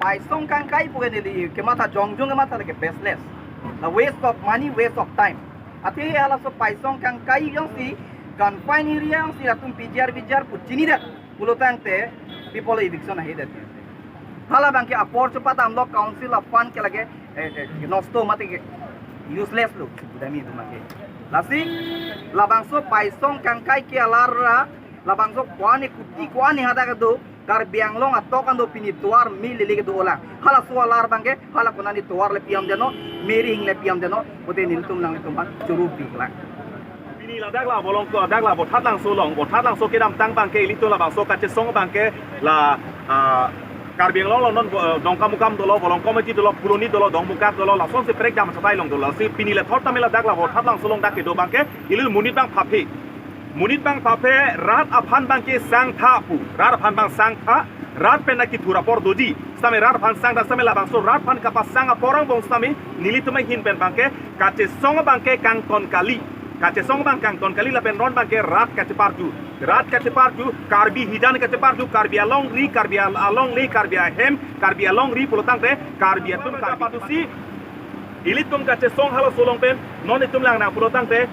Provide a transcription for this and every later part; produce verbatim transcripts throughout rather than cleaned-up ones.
Paisong kangkai pu ke neli kematha jongjong kematha lake baseless. The waste of money, waste of time. Athe halaso Paisong kangkai jongsi confined area jongsi latum P G R V G R pu chinidet pulo tangte people eviction ahidet. Hala abangke apor chepadamlo council a-fund ke lake eh, eh, nosto mate ke useless lo si budami itu make. Lasi labangso Paisong kangkai ke alar ra labangso ko-an ni kuti ko-an ni hadak kedo Karbi Anglong atok an do pini tovar me lele kedo lang. Halaso alar abangke hala konat ni tovar le pi-amdet non, me ri hing le pi-amdet non, pute nelitum nanglitum aphan choro pi lang. Pini ladak la Volongkom, dak la Vothatlangso along, Vothatlangso kedamtang abangke ilitum labangso kachesong abangke la, ah, Karbi Anglong along non, eh, Dongkamukam dolo, Volongkom Aji dolo, Phuloni dolo, Dongmukak dolo, lasonsi prekjam achatai along dolo. Lasi pini le thot tame ladak la Vothatlangso along dak kedo abangke ili monit abang phaphe. Monit abang phaphe, rat aphan abangke sangtha pu. Rat aphan abang sangtha, rat pen akithur apor doji. Sitame rat aphan sangtha, sitame labangso rat aphan kapasang apor angbong sitame nelitum ahin pen abangke kachesong abangke kangton kali. Kachesong abang kangton kali lapen non abangke rat kacheparju. Rat kacheparju, Karbi hijan kacheparju, Karbi alongri, Karbi al-, alongle, Karbi ahem, Karbi alongri pulo tangte, Karbi atum, Karbi atum si. Ilitum kachesong halaso along pen, non itum lang nang pulo tangte,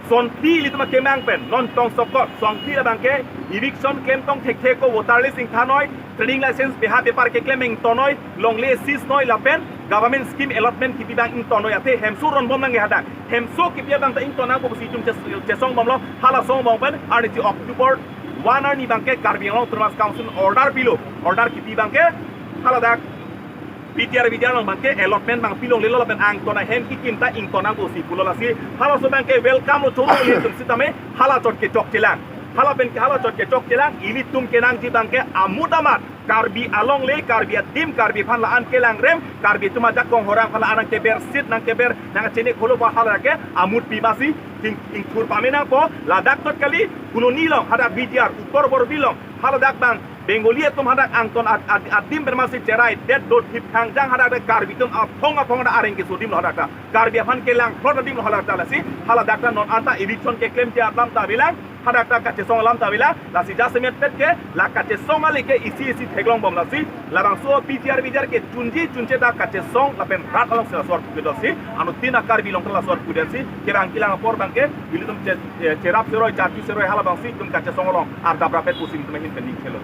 songphli ilitum akemang pen, non tongsokot, songphli labangke, eviction klemtong thekthe ko voter list ingthan noi, trading license beha bepar keklem ington noi, longle seize noi lapen, government scheme allotment kipi abang ington noi athe hemso ronbom nangji hadak. Hemso kipi abang ta ington nangpo pusi itum ches-, chesong bomlo, hala song bom pen, arni si October one arni abangke Karbi Anglong Autonomous Council order pilo, order kipi abangke, haladak P G R V G R along abangke allotment abang pilonglelo lapen angton ahem kikim ta ington nangpo si pulo. Lasi halaso abangke welcome lo choro ilitum sitame hala chot kechokche lang. Hala pen hala chot kechokche lang, ilitum kenangji abangke amut amat Karbi alongle, Karbi adim, Karbi aphan la-an kelangrem, Karbi atum ajakong horang aphan la-an nangkeber sit, nangkeber, nangchenek holo ba hala ke amut pi masi king ingthur pame nangpo, ladak chot kali, Phuloni along, hadak V G R, Uttor Borbil along, haladak abang, Bengali atum hadak angton ad-, ad-, adim pen masi cherai det do thip khangjang hadak ta Karbi atum aphong aphong ta areng keso adim lo hadak ta. Karbi aphan kelang phlot adim lo hadak ta lasi, haladak ta non anta eviction keklemji alam ta avelang, hadak ta kachesong alam ta avelang, lasi jasemet pet ke, la kachesong ale ke isi isi theklong bom lasi, labangso P G R V G R kechunji chunche ta kachesong lapen rat alongsi laso arpu kedo si, anuttin a Karbi along ta laso arpu den si, kevang kelang apor abangke, ilitum che-, eh, cherap seroi, charju seroi halabangsi, itum kachesong along, ardap rapet pusi itum ahin pen ning khelo.